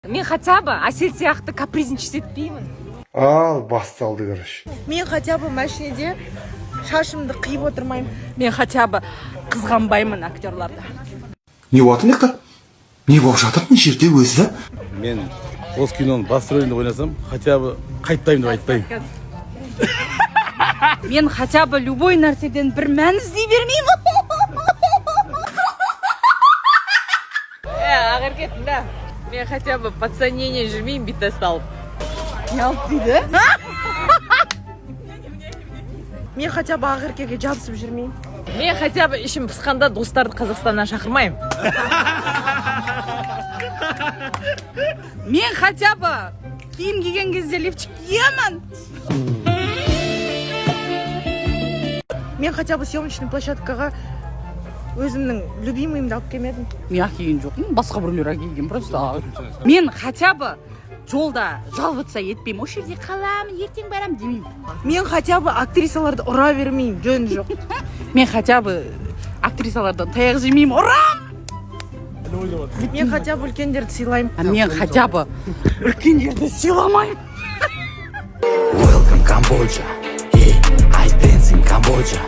Мен хотя бы Әсел сияқты капризничать етпеймін. Ал, басталды, короче. Мен хотя бы машинеде шашымды қиып отырмаймын. Мен хотя бы қызғанбаймын актерларды. Не болып жатыр мына? Не болып жатыр мына жерде өзі? Мен осы киноның басты рөлінде ойнасам, хотя бы қайтпаймын деп айтпаймын. Мен хотя бы любой нәрседен бір мән іздей бермеймін. Ақеркеттің да. Мен хотя бы под сомнение жүрмеймін, бит салып. Не алып дейді? Мен хотя бы Ақеркеге жабысып жүрмеймін. Мен хотя бы ішім пысқанда достарды Қазақстаннан шақырмаймын. Мен хотя бы киім киген кезде лифчик киемін. Мен хотя бы съемочный площадкаға өзімнің любимыйымды алып келмедім. Мен әкелген жоқпын, басқа біреулер әкелген просто. Мен хотя бы жолда жаловаться етпеймін, осы жерде қаламын, ертең барамын демеймін. Мен хотя бы актрисаларды ұра бермеймін, жөн жоқ. Мен хотя бы актрисалардан таяқ жемеймін, ұрам. Мен хотя бы үлкендерді сыйлаймын. А мен хотя бы үлкендерді сыйламаймын. Welcome, Cambodia. Hey, I dance in Cambodia.